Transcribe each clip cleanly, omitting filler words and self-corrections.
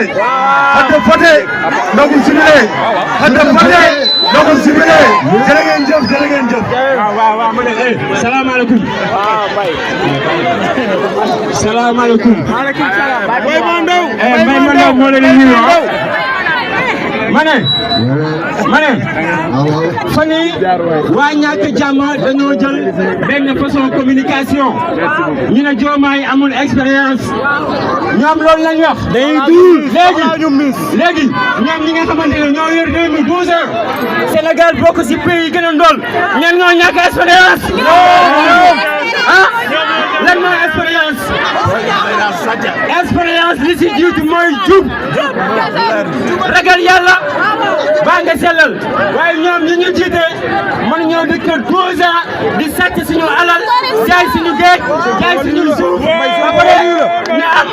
hadde fote ndogu sibile hadde fote ndogu sibile jërë ngeen jëf waaw ma ne salaamaaleykum salaamaaleykum Baye Mandaw moo leen di nuyu ma ne fan yii waa ñàkk jàmm dañoo jël benn façon communication ñu ne Diomaye amul expérience ñoom loolu lañ wax. day duul léegi ñoom ñi nga xamante ne ñoo yor 2012 Sénégal bokk ci pays yi gën a ndóol ñan ñoo ñàkk expérience. ah lan mooy expérience li ci jiitu mooy jub ragal yàlla baa nga sellal waaye ñoom ñi ñu jiite mën ñoo dëkk 12 ans di sàcc suñu alal jaay suñu géej jaay suñu suuf ba pare ñu am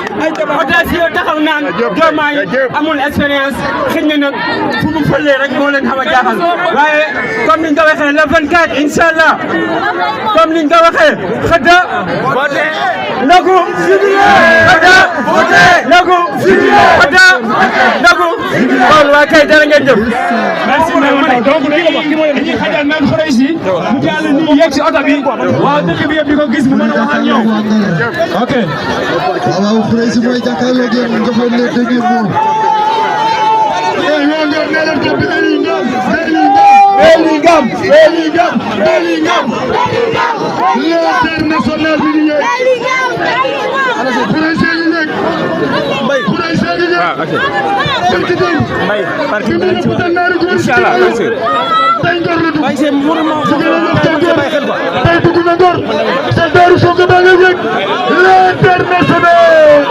audacieux taxaw naan Diomaye amul expérience xëy na nag fu mu fëlee rek moo leen xaw a jaaxal waaye comme niñ ko waxee le 24 inchallah comme niñ ko waxee xëdda ndogu xëdda ndogu xëdda ndogu kon waa kay dara ngeen jëf merci donc dañuy xajal même Khoureychi mu jàll nii yegg si oto bi waaw dëkk bi yëpp di ko gis mu mën a wax ak ñoom ok waaw Khoureychi mooy jàkkaarloo ak yéen nga foog ne dégg ngeen Bellingham l'international bi di ñëw Khoureychi ñu nekk Khoureychi ñu nekk inshallah tey Ngor la dugg tey dugg na Ngor te Daaru Sonko ba nga yëg l'international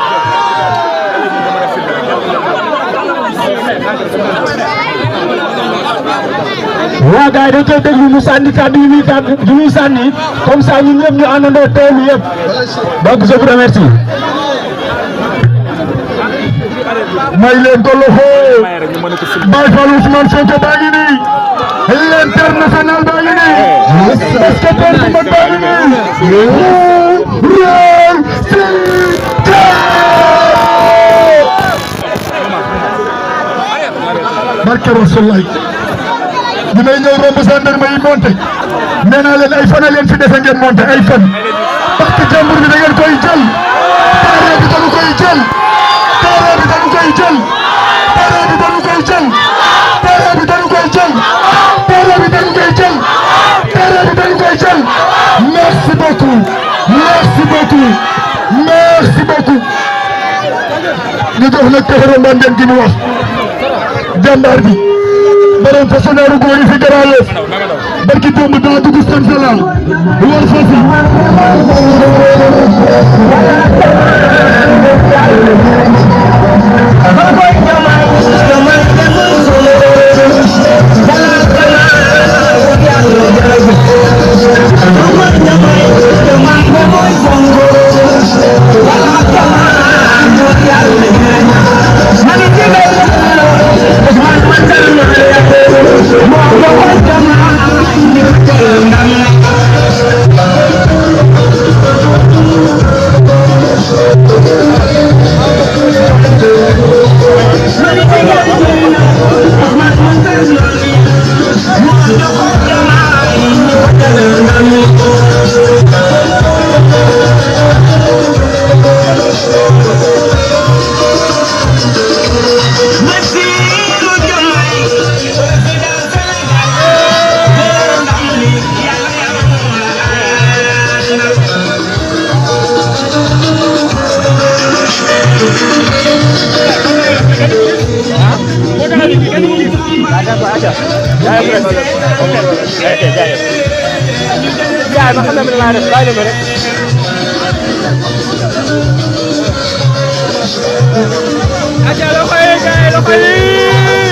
waa gars yi dañ koy déglu mu sànni kàddu yi muy sànni comme ça ñun ñëpp ñu àndandoo teewlu yëpp donc je vous remercie. may leen ko loxo Baye Fall Ousmane Sonko baa ngi nii l'international baa ngi nii basketball bu mag baa ngi nii Real Sita barke Rasulullah dinay ñëw romb gendarme yi monté nee naa leen ay fan a leen fi dese ngeen monté ay fan parce que jàmbur bi da ngeen koy jël terrain bi dañu koy jël terrain bi dañu koy jël terrain bi dañu koy jël terrain bi dañu koy jël terrain bi dañu koy jël terrain bi dañu koy jël merci beaucoup ñu jox nag Téféro Mbandène gi mu wax jàmbaar bi borom façonneeru góor yi fi Grand Yoff barki démb daa dugg Sansala war foofu aja loxo yi